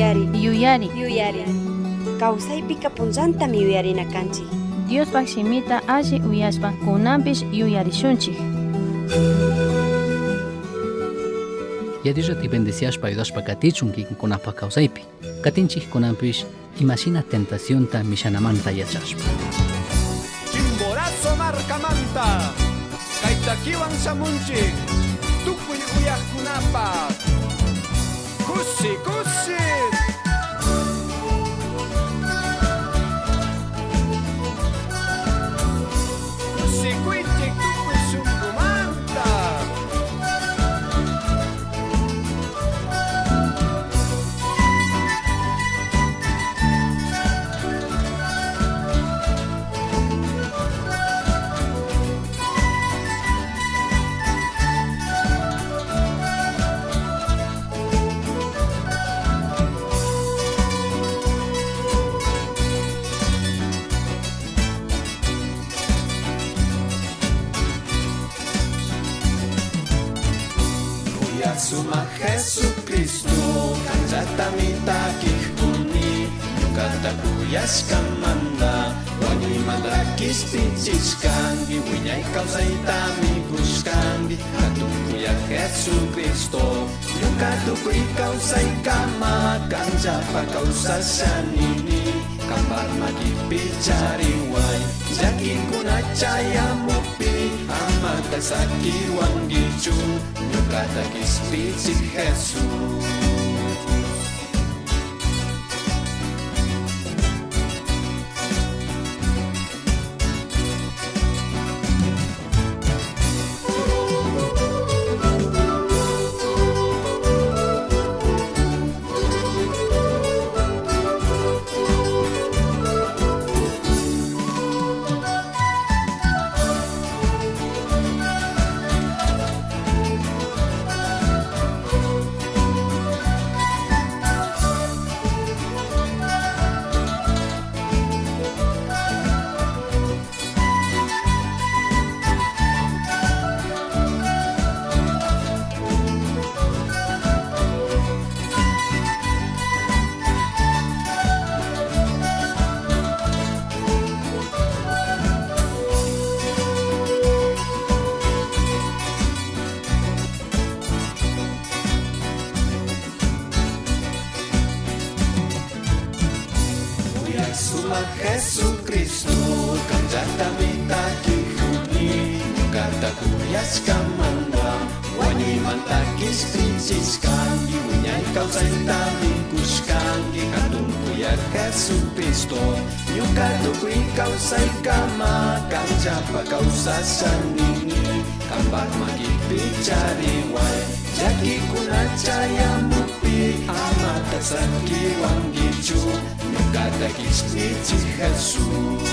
Yuyari. Yuyari. Yuyari. Kawsaypika punllantami yuyarina kanchik. Diospaj shimita alli uyashpa kunanpish yuyarishunchik. Yadillati bendeciashpa ayudashpa katichun kikinkunapaj kawsaypi. Katinchik kunanpish imashina tentacionta mishanamanta yachashpa. Chimborazo markamanta kaytakiwan shamunchik tukuy uyaqkunapaq kushi kushi. Kushikuychik tukuy shunqumanta. Suma Jesucristo, kanllatami takikuni, ñukata kuyashkamanta, wañuymanta kishpichishkanki, wiñay kawsaytami kushkanki, hatun kuyak Jesucristo, ñuka tukuy kawsaykama, kanllapa kawsashanini, kanpak makipi chariway, llakikuna chayamupi, amata sakiwankichu, ñukata kishpichik Jesús. Suma Jesucristo, kanllatami takikuni, ñukata kuyashkamanta, wañuymanta kishpichishkanki, wiñay kawsaytami kushkanki, hatun kuyak Jesucristo, ñuka tukuy kawsaykama, kanllapa kawsashanini, kanpak makipi chariway, llakikuna chayamupi, amata sakiwankichu, ñukata kishpichik Jesús.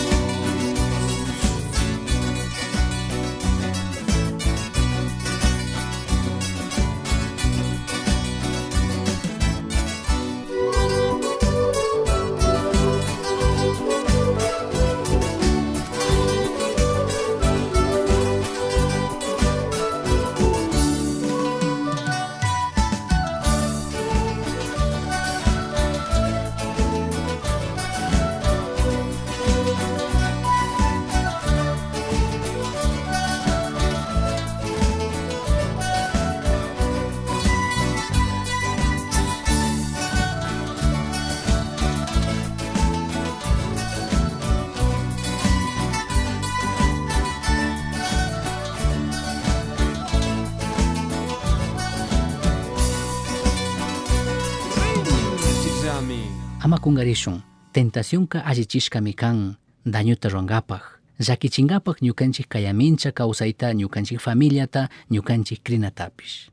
Ama kungarishun, tentacionka allichishkami kan dañuta ruwankapaj, llakichinkapaj ñukanchik kayamincha kawsayta, ñukanchik familiata, ñukanchik krinatapish.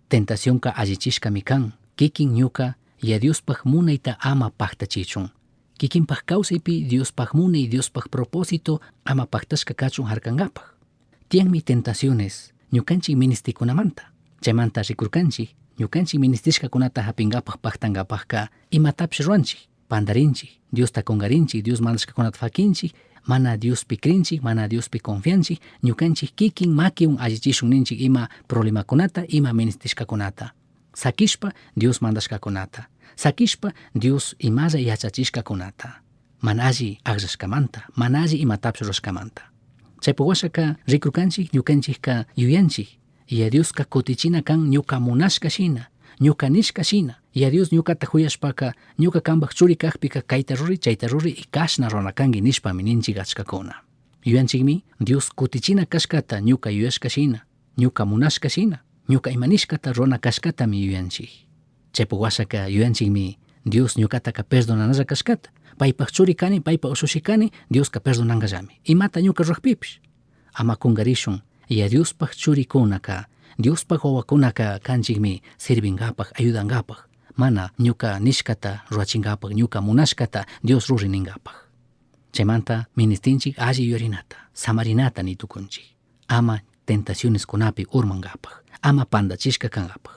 Tentacionka allichishkami kan, kikin ñuka ya Diospaj munayta ama paktachichun. Kikinpaj kawsaypi Diospaj munay, Diospaj propósito ama paktashka kachun harkankapaj. Tiyanmi tentaciones ñukanchik ministikunamanta. Chaymanta rikurkanchik, ñukanchik ministishkakunata hapinkapaj paktankapajka imatapish ruwanchik, pandarinchik, Diosta kungarinchik, Dios mandashkakunata fakinchik, mana Diospi krinchik, mana Diospi confianchik, ñukanchik kikin makiwan allichishun ninchik ima problemakunata, ima ministishkakunata. Sakishpa Dios mandashkakunata. Sakishpa Dios imalla yachachishcacunata. Mana alli agllashcamanta, mana alli imatapish rurashcamanta. Chaypi washaka rikurkanchik ñukanchikka yuyanchik Yaya Dioska kutichina kan ñuka munashka shina, ñuka nishka shina. Yaya Dios ñukata juyashpaka ñuka kanpak churi kakpika kayta ruri, chayta ruri y kashna rurana kanki nishpami ninchik achkakuna. Yuyanchikmi Dios kutichina kashkata ñuka yuyashka shina, ñuka munashka shina, ñuka ima nishkata rurana kashkatami yuyanchik. Chaypak washaka yuyanchikmi Dios ñukataka perdonanalla kashkata. Paypak churi kani, paypak ushushi kani, Dioska perdonankallami. Imata ñuka rurakpipish. Ama kungarishun, Yaya Diospaj churikunaka, Diospaj wawakunaka kanchikmi sirvingapak, ayudangapak, mana ñuka nishkata rurachingapak, ñuka munashkata Dios ruri ningapak. Chaymanta ministinchik alli yuyarinata, samarinata ni tukunchik. Ama tentacioneskunapi urmangapak, ama pandachishka kangapak.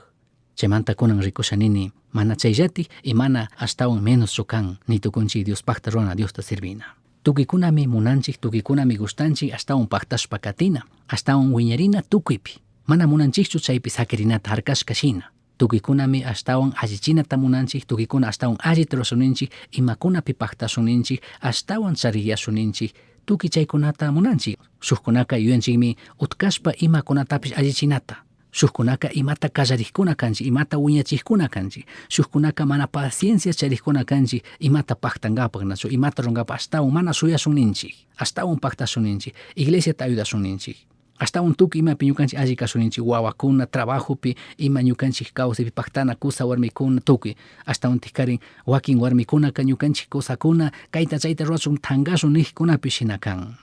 Chaymanta kunan rikusha nini, mana chayllatik y mana ashtawan menoschu kan ni tukunchik Diospakta rurana, Diosta sirvina. Tukuykunami munanchik, tukuykunami gustanchik ashtawan paktashpa katina, ashtawan wiñarina tukuypi. Mana munanchikchu chaypi sakirinata harkashka shina. Tukuykunami ashtawan allichinata munanchik, tukuykuna ashtawan allita rurashuninchik, imakunapi paktashunninchik, ashtawan chariyashuninchik, tukuy chaykunata munanchik. Shukkunaka yuyanchikmi utkashpa imakunatapish allichinata. Shukkunaka imata kallarikkuna kanchik, imata wiñachikkuna kanchik. Shukkunaka mana paciencia charikkuna kanchik, imata paktankapak, nachu imata rurankapak ashtawan mana shuyashun ninchik, ashtawan paktashun ninchik, iglesiata ayudashun ninchik. Ashtawan tukuy imapi ñukanchik alli kashun ninchik, wawakuna, trabajopi, ima ñukanchik kawsaypi paktana kusa warmikuna, tukuy. Ashtawan tikarin wakin warmikunaka ñukanchik kusakuna kayta chayta rurachun tankashun nijkunapish shina kan.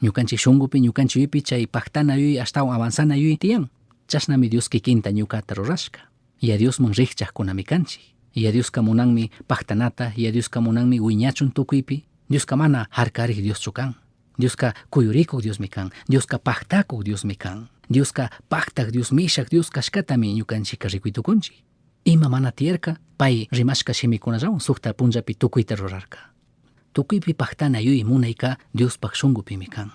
Ñukanchik shunkupi, ñukanchik yuyaypi chay paktana yuyay ashtawan avanzana yuyay tiyan. Chashnami Dios kikinta ñukata rurashka. Yaya Diosman rikchakkunami kanchik. Yaya Dioska munanmi paktanata, Yaya Dioska munanmi wiñachun tukuypi. Dioska mana harkarik Dioschu kan. Dioska kuyurikuk Diosmi kan. Dioska paktakuk Diosmi kan. Dioska paktak Dios, mishak Dios kashkatami ñukanchikka rikuy tukunchik. Ima mana tiyarka, pay rimashka shimikunallawan sukta punllapi tukuyta rurarka. Tukuypi paktana yuyay munayka Diospak shunkupimi kan.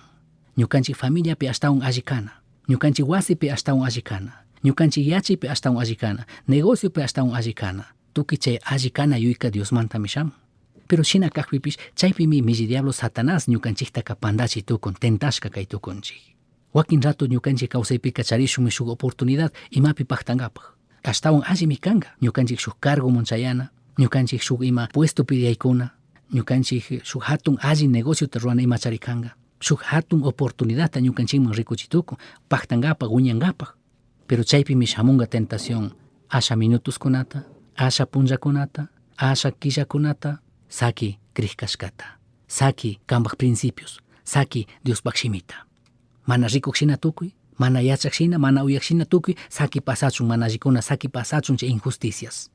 Ñukanchik familiapi ashtawan alli kana, ñukanchik wasipi ashtawan alli kana, ñukanchik yachaypi ashtawan alli kana, negociopi ashtawan alli kana. Tukuy chay alli kana yuyayka Diosmantami shamun. Pero shina kakpipish chaypimi milli diablo Satanás ñukanchiktaka pandachi tukun, tentashka kay tukunchik. Wakin rato ñukanchik kawsaypika charishunmi shuk oportunidad imapi paktankapak. Ashtawan allimi kanka, ñukanchik shuk cargoman chayana, ñukanchik shuk ima puestopi yaykuna, ñukanchik shuk hatun alli negociota rurana ima chari kanka. Shuk hatun oportunidadta ñukanchikman rikuchitukun, paktankapak, wiñankapak. Pero chaypimi shamunka tentación asha minutoskunata, asha punllakunata, asha killakunata, saki crij kashkata, saki kanpak principios, saki Diospak shimita. Mana rikuk shina tukuy, mana yachak shina, mana uyak shina tukuy, saki pasachun mana allikuna, saki pasachun chay injusticias.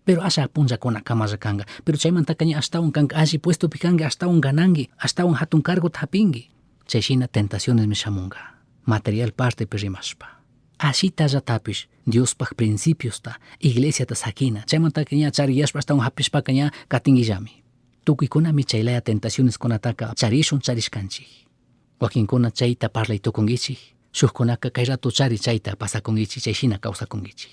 Pero asha punllakuna kamalla kanka, pero chaymantaka ña ashtawan kanka alli puestopi kanki, ashtawan gananki, ashtawan hatun cargota hapinki. Chay shina tentacionesmi shamunka, material partepi rimashpa. Ashitallatapish Diospak principiosta, iglesiata sakina, chaymantaka ña chariyashpa ashtawan hapishpaka ña katinkillami. Tukuykunami chaylaya tentacioneskunataka charishun charishkanchik. Wakinkuna chayta parlay tukunkichik, shukkunaka kay rato chari chayta pasakunkichik, chay shina kawsakunkichik.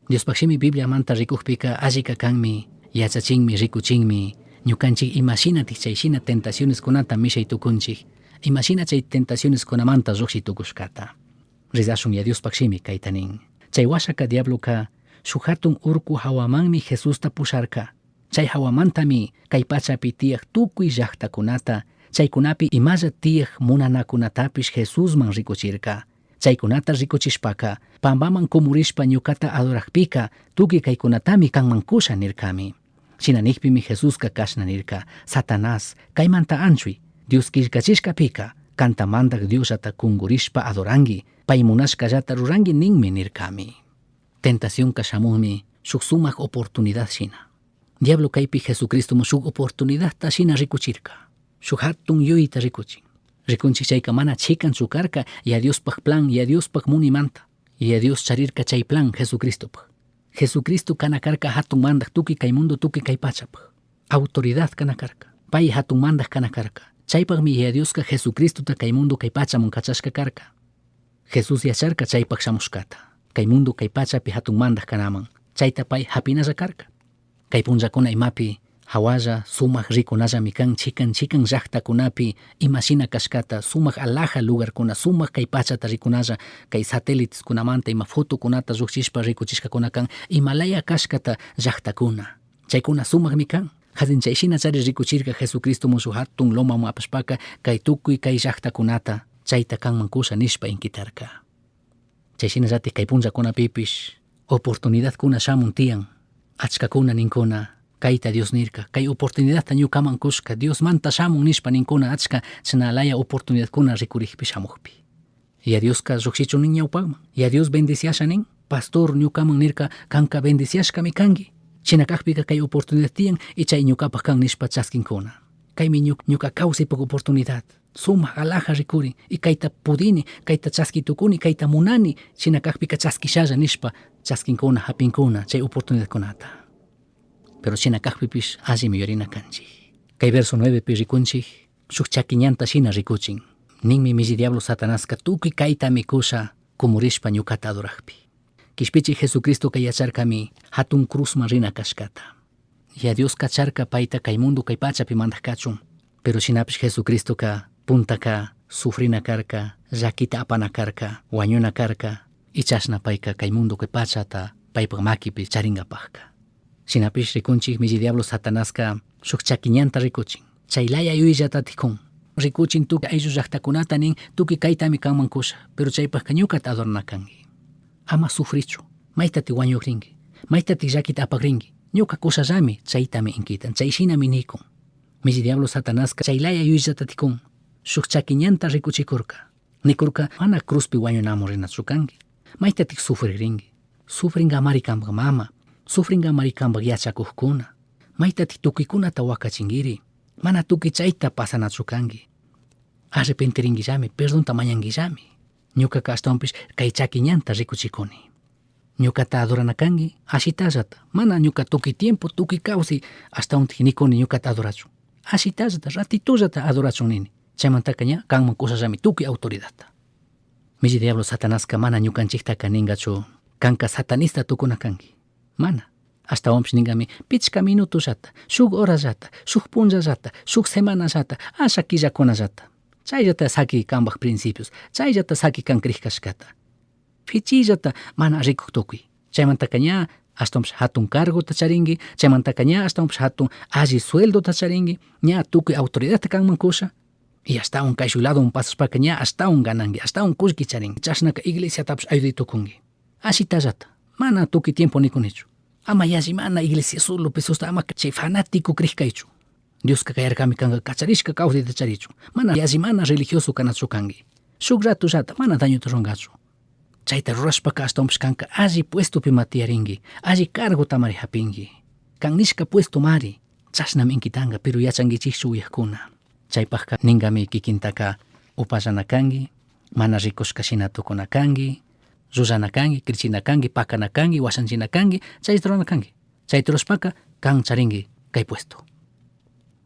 Diospak shimi Bibliamanta rikukpika allika kanmi, yachachinmi, rikuchinmi, ñukanchik imashinatik chay shina tentacioneskunata mishay tukunchik, imashina chay tentacioneskunamanta llukshiy tukushkata. Rezashun ya Diospak shimi kayta nin. Chay washaka diabloka shuk hatun urku hawamanmi Jesusta pusharka. Chay hawamantami kay pachapi tiyak tukuy llaktakunata, chaykunapi imalla tiyak munanakunatapish Jesusman rikuchirka. Chaykunata rikuchishpaka, pambaman kumurishpa ñukata adorakpika, tukuy kaykunatami kanman kusha nirkami. Shina nikpimi Jesuska kashna nirka, Satanás, kaymanta anchuy, Dios killkachishkapika, kanta mandak Diosllata kungurishpa adoranki, pay munashkallata ruranki ninmi nirkami. Tentacionka shamunmi shuk sumak oportunidad shina. Diablo kaypi Jesucristoman shuk oportunidadta shina rikuchirka. Shuk hatun yuyayta rikuchin. Rikunchik chayka mana chikanchu karka ya Diospak plan, ya Diospak munimanta. Ya Dios charirka chay plan Jesucristopak. Jesucristo kana karka hatun mandak tukuy kay mundo tukuy kay pachapak. Autoridad kana karka. Pay hatun mandak kana karka. Chaypakmi ya Dioska Jesucristota kay mundo kay pachaman kachashka karka. Jesús yacharka chaypak shamushkata. Kay mundo kay pachapi hatun mandak kanaman. Chayta pay hapinalla karka. Kay punllakuna imapi hawalla sumak rikunallami kan chikan chikan llaktakunapi imashina kashkata sumak alaja lugarkuna sumak kay pachata rikunalla kay satélites-kunamanta ima fotokunata llukchishpa rikuchishkakuna kan imalaya kashkata llaktakuna chaykuna sumakmi kan. Hazin chay shinachari rikuchirka Jesucristo mushu hatun lomaman apashpaka kay tukuy kay llaktakunata chayta kanman kusha nishpa inkitarka. Chay shinallatik kay punllakunapipish oportunidadkuna shamun tiyan achkakuna ninkuna kayta Dios nirka kay oportunidadta ñukaman kushka Diosmanta shamun nishpa ninkuna achka chashnalaya oportunidadkuna rikurikpi shamukpi. Ya Dioska llukshichun nin ñawpakman ya Dios bendiciasha nin pastor ñukaman nirka kanka bendiciashkami kanki shina kakpika kay oportunidad tiyan y chay ñukapak kan nishpa chaskinkuna. Kaymi ñuka kawsaypak oportunidad sumak alaja rikurin y kayta pudini kayta chaski tukuni kayta munani shina kakpika chaskishalla nishpa chaskinkuna hapinkuna chay oportunidadkunata. Pero shina kakpipish allimi yuyarina kanchik. Kay verso 9 pi rikunchik shuk chakiñanta shina rikuchin. Ninmi milli diablo Satanaska tukuy kaytami kusha kumurishpa ñukata adorakpi. Kishpichi Jesucristoka yacharkami hatun cruzman rina kashkata. Ya Dios kacharka payta kay mundo kay pachapi mandak kachun. Pero shinapish Jesucristoka puntaka sufrina karka, llakita apana karka, wañuna karka, y chashna payka kay mundo kay pachata paypak makipi charingapakka. Shinapish rikunchik milli diablo Satanaska shuk chakiñanta rikuchin. Chaylaya yuyallata tikun. Rikuchin tukuy ayllu llaktakunata nin tukuy kaytami kanman kusha, pero chaypakka ñukata adorana kanki. Ama sufrichu, maytati wañukrinki, maytati llakita apakrinki, ñuka kushallami chaytami inkitan, chay shinami nikun. Milli diablo Satanaska chaylaya yuyallata tikun. Shuk chakiñanta rikuchikurka. Nikurka mana cruzpi wañunamun rinachu kanki. Maytatik sufririnki. Sufringamari kanpak mama, sufringamari kanpak yachakukkuna. Maytatik tukuykunata wakachinkiri. Mana tukuy chayta pasanachu kanki. Arrepentirinkillami, perdonta mañankillami. Ñukaka ashtawanpish kay chakiñanta rikuchikuni. Ñukata adorana kanki, ashitallata. Mana ñuka tukuy tiempo, tukuy kawsay ashtawantik nikuni ñukata adorachun. Ashitallata, ratitullata adorachun nini. Chaymantaka ña kanman kushallami tukuy autoridadta. Milli diablo Satanaska mana ñukanchiktaka ningachu kanka satanista tukuna kanki. Mana. Ashtawanpish ninkami pichka minutollata, shuk horallata, shuk punllallata, shuk semanallata, asha killakunallata. Chayllata saki kanpak principios, chayllata saki kan crik kashkata. Fichillata mana rikuk tukuy. Chaymantaka ña ashtawanpish hatun cargota charinki, chaymantaka ña ashtawanpish hatun alli sueldota charinki, ña tukuy autoridadta kanman kusha. Y ashtawan kay lado pasashpaka ña ashtawan gananki, ashtawan kullki charinki. Chashnaka iglesiatapish ayuday tukunki. Ashitallata, mana tukuy tiempo nikunichu. Ama yalli mana iglesia solo pesosta ama chay fanático crik kaychu. Dioska kayarkami kanka kacharishka kawsayta charichun. Mana yalli mana religioso kanachu kanki. Shuk ratullata mana dañota rurankachu. Chayta rurashpaka ashtawanpish kanka alli puestopi ma tiyarinki, alli cargotamari hapinki. Kan nishka puesto mari, chashnami inkitanka, pero yachankichikchu uyakuna. Chaypakka ninkami kikintaka upallana kanki, mana rikushka shina tukuna kanki, llullana kanki, krichina kanki, pakana kanki, washanchina kanki, chayta rurana kanki. Chayta rurashpaka kan charinki kay puesto.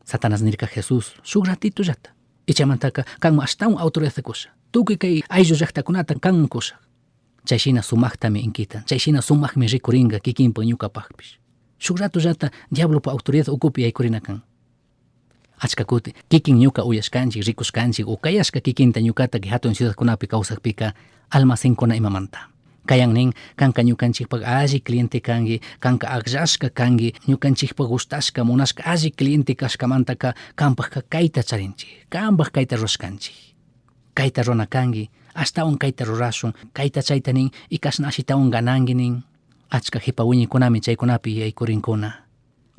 Satanás nirka Jesús shuk ratitullata. Y chaymantaka kanman ashtawan autoridadta kusha. Tukuy kay ayllu llaktakunata kanman kusha. Chay shina sumaktami inkitan, chay shina sumakmi rikurinka kikinpak ñukapakpish. Shuk ratullata diablopa autoridad ukupi yaykurina kan. Achka kuti kikin ñuka uyashkanchik, rikushkanchik o kayashka kikinta ñukata kay hatun ciudadkunapi kawsakpika almacenkuna imamanta. Kayan nin kanka ñukanchikpak alli cliente kanki, kanka akllashka kanki, ñukanchikpak gustashka, munashka alli cliente kashkamantaka kanpakka kayta charinchik, kanpak kayta rurashkanchik. Kayta rurana kanki, ashtawan kayta rurashun, kayta chayta nin y kashna ashitawan gananki nin. Achka jipa wiñaykunami chaykunapi yaykurinkuna.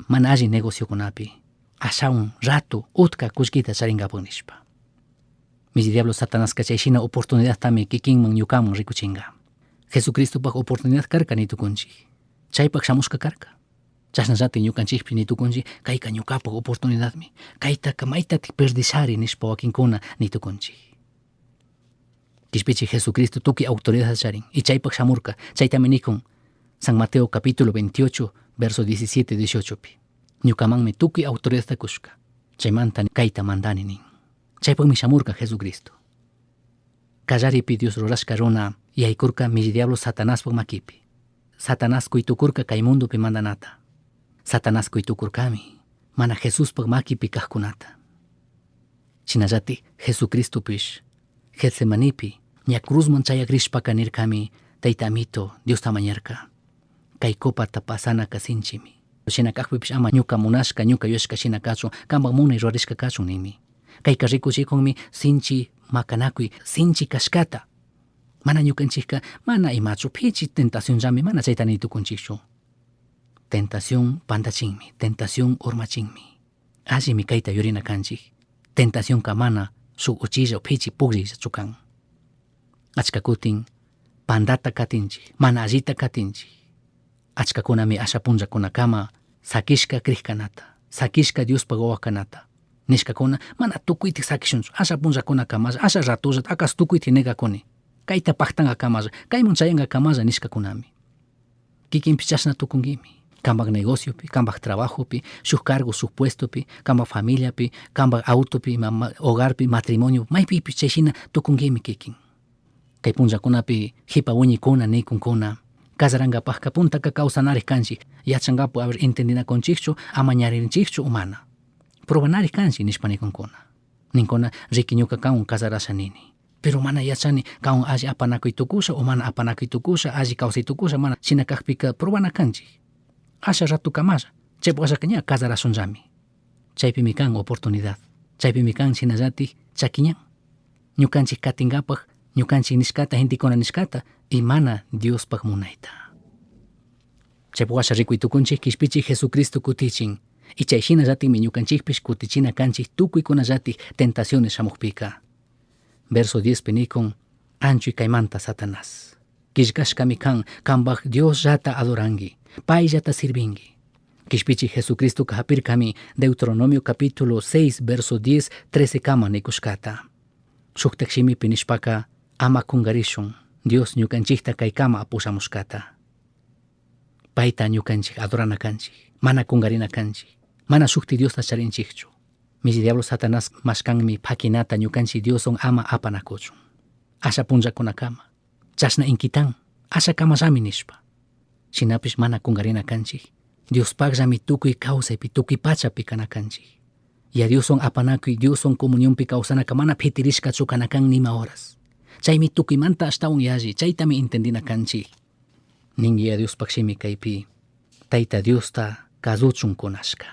Mana alli negociokunapi. Ashawan rato utka kullkita charinkapak nishpa. Milli diablo Satanaska chay shina oportunidadtami kikinman ñukaman rikuchinka. Jesucristopak oportunidad karka nitukunchik. Chaypak shamushka karka. Chashnallatik ñukanchikpi nitukunchik kayka ñukapak oportunidadmi. Kaytaka maytatik perdishari nishpa wakinkuna nitukunchik. Kishpichi Jesucristo tukuy autoridad charin y chaypak shamurka. Chaytami nikun San Mateo capítulo 28 verso 17 18 pi. Ñukamanmi tukuy autoridadta kushka. Chaymanta kayta mandani nin. Chaypakmi shamurka Jesucristo. Kallaripi Dios rurashka runa yaykurka milli diablo Satanaspak makipi. Satanás kuytukurka kay mundopi mandanata. Satanás tucurcami, mana Jesuspaj maquipi kajkunata. Shinallatik Jesucristopish Getsemanipi ña cruzman chayagrishpaka nirkami Tayta Amito Diosta mañarka. Kay copata pasanaka sinchimi. Shina kajpipish ama ñuka munashka, ñuka yuyashka shina kachun, kanpak munay rurarishka kachun ninmi. Kayka rikuchikunmi sinchi makanakuy, sinchi kashkata. Mana ñukanchikka mana imachu pichi tentacionllami mana chayta ni tukunchikchu. Tentación pantachinmi, tentación urmachinmi. Allimi kayta yurina kanchik. Tentacionka mana shuk uchilla o pichi puklliyllachu kan. Achka kutin pandata katinchik, mana allita katinchik. Achkakunami asha punllakunakama sakishka krikkanata, sakishka Diospaj wawa kanata. Nishkakuna mana tukuytik sakishunchu, asha punllakunakamalla, asha ratullata, akas tukuytik negakuni. Kayta paktankakamalla, kayman chayankakamalla nishkakunami. Kikinpish chashna tukunkimi. Kanpak negociopi, kanpak trabajopi, shuk cargo, shuk puestopi, kanpak familiapi, kanpak autopi, mama, hogarpi, matrimonio, maypipish chay shina tukunkimi kikin. Kay punllakunapi jipa wiñikuna nikunkuna, casarankapajka puntaka kawsanarik kanchik, yachankapu a ver entendinakunchikchu, amañarinchikchu o mana. Probanarik kanchik nishpa nikunkuna. Ninkuna riki ñuka kanwan casarasha nini. Pero mana yachani kanwan alli apanakuy tukusha o mana apanakuy tukusha, alli kawsay tukusha, mana shina kakpika probana kanchik. Asha ratukamalla, chaypuk ashaka ña casarashunllami. Chaypimi kan oportunidad, chaypimi kan shinallatik chakiñan. Ñukanchik katinkapak, ñukanchik nishkata, gentekuna nishkata, y mana Diospaj munayta. Chaypuk washa rikuy tukunchik kishpichik Jesucristo kutichin. Y chay shinallatikmi ñukanchikpish kutichina kanchik tukuykunallatik tentaciones shamukpika. Verso 10 pi nikun, anchuy kaymanta Satanás. Killkashkami kan, kanpak Diosllata adoranki, payllata sirvinki. Kishpichik Jesucristoka hapirkami Deuteronomio capítulo 6 verso 10 13 kama nikushkata. Shuktak shimipi nishpaka ama kungarishun Dios ñukanchikta kaykama apushamushkata. Payta ñukanchik adorana kanchik, mana kungarina kanchik, mana shukti Diosta charinchikchu. Milli diablo Satanás mashkanmi pakinata ñukanchik Dioswan ama apanakuchun. Asha punllakunakama, chashna inkitan, asha kamallami nishpa. Shinapish mana kungarina kanchik, Diospakllami tukuy kawsaypi, tukuy pachapi kana kanchik. Ya Dioswan apanakuy, Dioswan comunionpi kawsanaka mana pitirishkachu kana kan nima horas. Chaymi tukuymanta ashtawan yalli, chaytami entendina kanchik. Nin ya Diospaj shimi kaypi, Tayta Diosta kasuchun kunashka.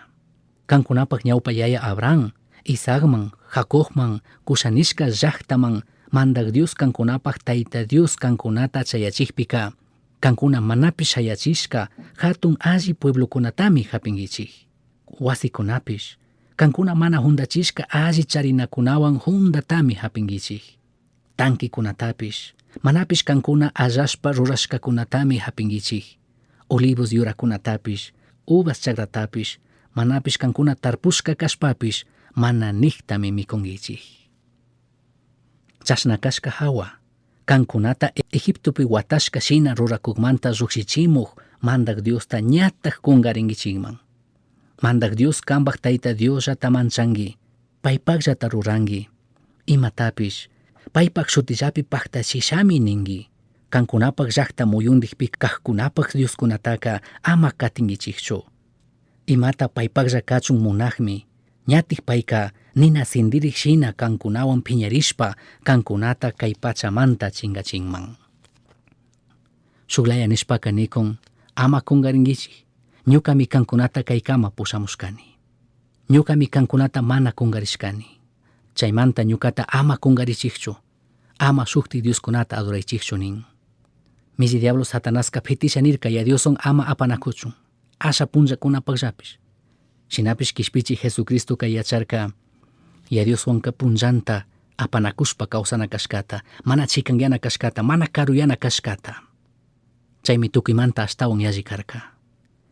Kankunapak ñawpa yaya Abraham, Isaacman, Jacobman, kushanishka llaktaman, mandak Dios kankunapak Tayta Dios kankunata chayachikpika, kankuna manapish shayachishka hatun alli pueblokunatami hapinkichik. Wasikunapish, kankuna mana jundachishka alli charinakunawan jundatami hapinkichik. Tankikunatapish, manapish kankuna allashpa rurashkakunatami hapinkichik. Olivos yurakunatapish, uvas chakratapish, manapish kankuna tarpushka kashpapish, mana niktami mikunkichik. Chashna kashka hawa, kankunata Egiptopi watashka shina rurakukmanta llukshichimuk mandak Diosta ñatak kungarinkichikman. Mandak Dios kanpak Tayta Diosllata manchanki, paypakllata ruranki, imatapish, paypak shutillapi paktachishami ninki. Kankunapak llakta muyundikpi kajkunapak Dioskunataka ama katinkichikchu. Imata paypaklla kachun munakmi, ñatik payka nina sindirik shina kankunawan piñarishpa kankunata kay pachamanta chingachinman. Shuklaya nishpaka nikun, ama kungarinkichik, ñukami kankunata kaykama pushamushkani. Ñukami kankunata mana kungarishkani. Chaymanta ñukata ama kungarichikchu, ama shukti Dioskunata adoraychikchu nin. Milli diablo Satanaska pitisha nirka ya Dioswan ama apanakuchun, asha punllakunapakllapish. Shinapish kishpichi Jesucristoka yacharka, ya Dioswanka punllanta apanakushpa kawsana kashkata, mana chikanyana kashkata, mana karuyana kashkata. Chaymi tukuymanta ashtawan yalli karka.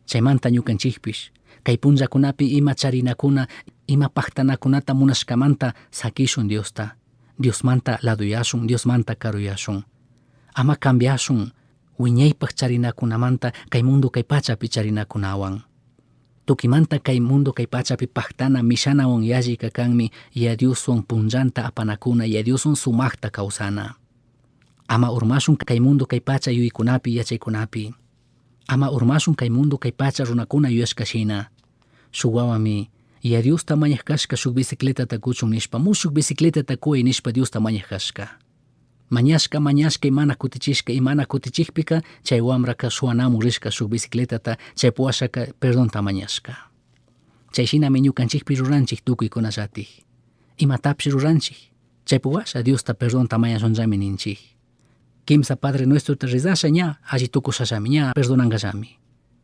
Chaymanta ñukanchikpish, kay punllakunapi ima charinakuna, ima paktanakunata munashkamanta sakishun Diosta, Diosmanta laduyashun, Diosmanta karuyashun. Ama cambiashun wiñaypaj charinakunamanta kay mundo kay pachapi charinakunawan. Tukimanta kay mundo kay pachapi paktana mishanawan yallika kanmi ya Dioswan punllanta apanakuna, ya Dioswan sumakta kawsana. Ama urmashun kay mundo kay pacha yuykunapi yachaykunapi. Ama urmashun kay mundo kay pacha runakuna yuyashka shina. Shuk wawami Yaya Diosta mañaj kashka shuk bicicletata kuchun nishpa, mushuk bicicletata kuy nishpa Diosta mañaj kashka. Mañashka, mañashka y mana kutichishka y mana kutichikpika chay wambraka shuwanamun rishka shuk bicicletata chay puwashaka perdonta mañashka. Chay shinami ñukanchikpi ruranchik tukuykunallatik. Imatapish ruranchik. Chay puwasha Diosta perdonta mañashunllami ninchik. Kimsa Padre Nuestrota rezasha ña alli tukushallami, ña perdonankallami.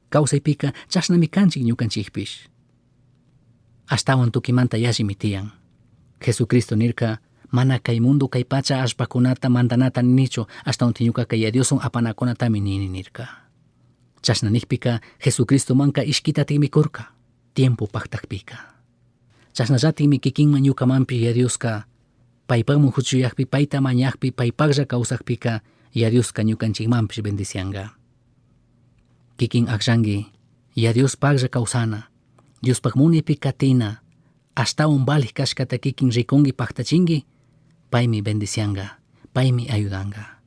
Kawsaypika chashnami kanchik ñukanchikpish. Ashtawan tukimanta yallimi tiyan. Jesucristo nirka, mana kay mundo kay pacha allpakunata mandanata ninichu, ashtawanti ñukaka Yaya Dioswan apanakunatami nini nirka. Chashna nikpika Jesucristomanka ishkitatikmi kurka, tiempo paktakpika. Chashnallatikmi kikinman ñukamanpish Yaya Dioska paypakman huchuyakpi, payta mañakpi, paypaklla kawsakpika Yaya Dioska ñukanchikmanpish bendicianka. Kikin akllanki Yaya Diospaklla kawsana, Diospak munaypi katina, ashtawan valik kashkata kikin rikunki paktachinki, paymi bendicianka, paymi ayudanka.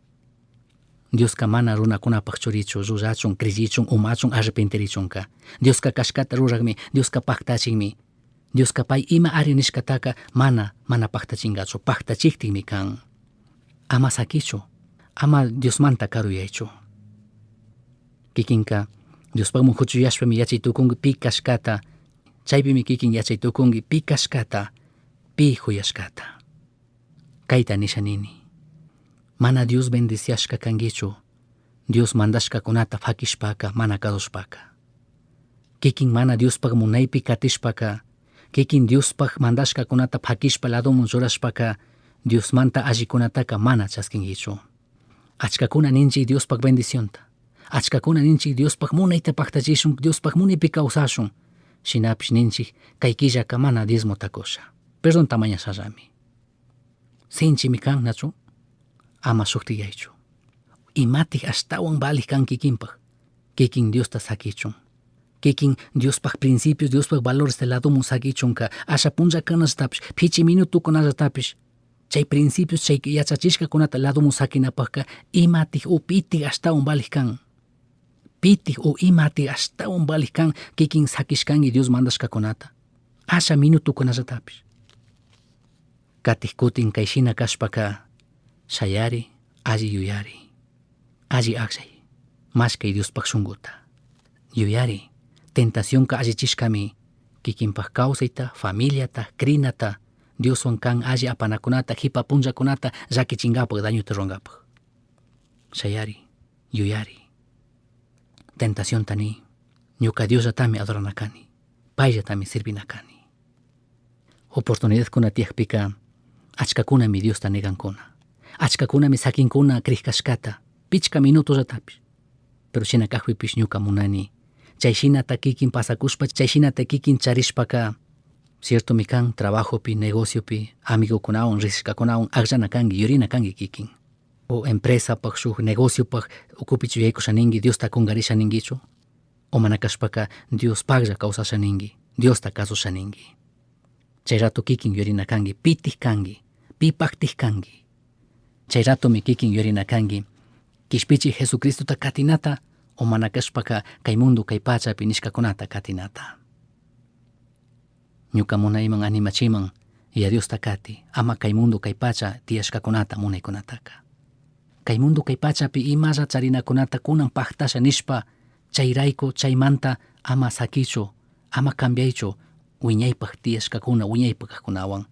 Dioska mana runakunapak churichu, llullachun, crillichun, umachun, arrepentirichunka. Dioska kashkata rurakmi, Dioska paktachinmi. Dioska pay ima ari nishkataka mana, mana paktachinkachu, paktachiktikmi kan. Ama sakichu, ama Diosmanta karuyaychu. Kikinka Diospakman huchuyashpami yachay tukunki pi kashkata, chaypimi kikin yachay tukunki pi kashkata, pi huyashkata. Kayta nisha nini. Mana Dios bendiciashka kankichu, Dios mandashkakunata fakishpaka, mana kasushpaka. Kikin mana Diospak munaypi katishpaka, kikin Diospak mandashkakunata fakishpa ladoman churashpaka, Diosmanta allikunataka mana chaskinkichu. Achkakuna ninchik Diospak bendicionta. Achkakuna ninchik Diospak munayta paktachishun, Diospak munaypi kawsashun. Shinapish ninchik kay killaka mana diezmota kusha. Perdonta mañashallami. Sinchimi kan, nachu? Ama shuktiyaychu. Imatik ashtawan valik kan kikinpak. Kikin Diosta sakichun. Kikin Diospak principios, Diospak valores de ladomun sakichunka, asha punlla kanallatapish, pichi minutokunallatapish, chay principios, chay yachachishkakunata ladomun sakinapakka, imatik o pitik ashtawan valik kan. Pitik o imatik ashtawan valik kan kikin sakishkanki Dios mandashkakunata. Asha minutokunallatapish. Katik kutin kay shina kashpaka, shayari, alli yuyari, alli akllay, mashkay Diospak shunkuta. Yuyari, tentacionka allichishkami, kikinpak kawsayta, familiata, crinata, Dioswan kan alli apanakunata, jipa punllakunata llakichinkapak, dañuta rurankapak. Shayari, yuyari. Tentacionta ni, ñuka Diosllatami adorana kani, payllatami sirvina kani. Oportunidadkuna tiyakpika, achkakunami Diosta negankuna. Achkakunami sakinkuna krikashkata, pichka minutollatapish. Pero shina kakpipish ñuka munani. Chay shinata kikin pasakushpa, chay shinata kikin charishpaka, ciertomi kan trabajopi, negociopi, amigokunawan, rishkakunawan, akllana kanki, yurina kanki kikin. O empresapak, shuk negociopak, ukupichu yaykusha ninki, Diosta kunkarisha ninkichu. O mana kashpaka Diospaklla kawsasha ninki, Diosta kasusha ninki. Chay rato kikin yurina kanki, pitik kanki, pipaktik kanki. Chay ratomi kikin yurina kanki, kishpichi Jesucristota katinata, o mana kashpaka kay mundo kay pachapi nishkakunata katinata. Ñuka munayman animachiman, Yaya Diosta kati, ama kay mundo kay pacha tiyashkakunata munaykunataka. Kay mundo kay pachapi imalla charinakunata kunan paktasha nishpa, chayrayku chaymanta ama sakichu, ama cambiaychu, wiñaypak tiyashkakuna, wiñaypak kajkunawan.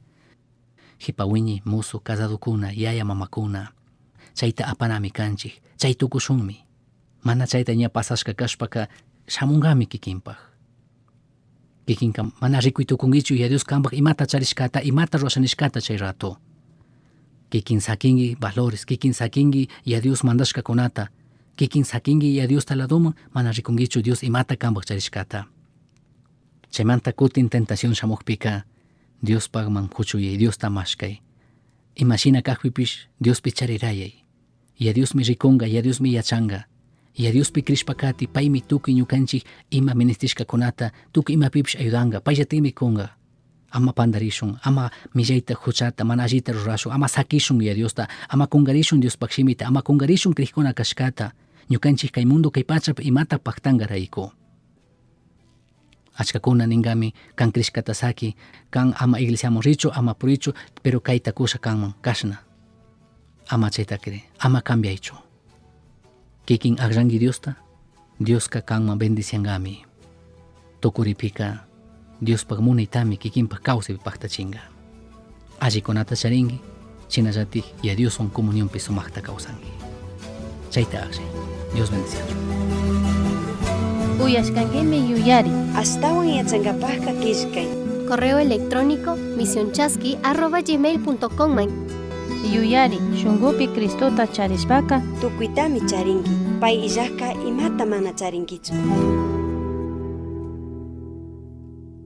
Jipa wiñi, musu, casadokuna, yaya mamakuna, chayta apanami kanchik, chay tukushunmi. Mana chayta ña pasashka kashpaka shamunkami kikinpak. Kikinka mana rikuy tukunkichu Yaya Dios kanpak imata charishkata, imata rurasha nishkata chay rato. Kikin sakinki valores, kikin sakinki Yaya Dios mandashkakunata, kikin sakinki Yaya Diosta ladoman, mana rikunkichu Dios imata kanpak charishkata. Chaymanta kutin tentación shamukpika, Diospakman huchuyay, Diosta mashkay. Imashina kakpipish Diospi charirayay. Yaya Diosmi rikunka, Yaya Diosmi yachanka. Yaya Diospi crishpa kati, paymi tukuy ñukanchik ima ministishkakunata, tukuy imapipish ayudanka, payllatikmi kunka. Ama pandarishun, ama millayta huchata, mana allita rurashun, ama sakishun Yaya Diosta, ama kunkarishun Diospak shimita, ama kunkarishun krikuna kashkata. Ñukanchik kay mundo kay pachapi imata pactangarayku. Achkakuna ningami kan crishkata saki, kan ama iglesiaman richu, ama purichu, pero kayta kusha kanman kashna. Ama chayta cree, ama cambiaychu. Kikin akllanki Diosta, Dioska kanman bendiciangami. Tukuripika Diospak munaytami kikinpak kawsaypi paktachinga. Allikunata charinki, shinallatik ya Dioswan comunionpi sumaqta kawsanki. Chayta akllay. Dios bendiciachun. Uyashkankimi yuyari. Ashtawan yachankapajka killkay. Correo electrónico misionchasqui@gmail.com man. Yuyari, shunkupi Cristota charishpaka Tukuytami charinki. Pay illajka imata mana charinkichu.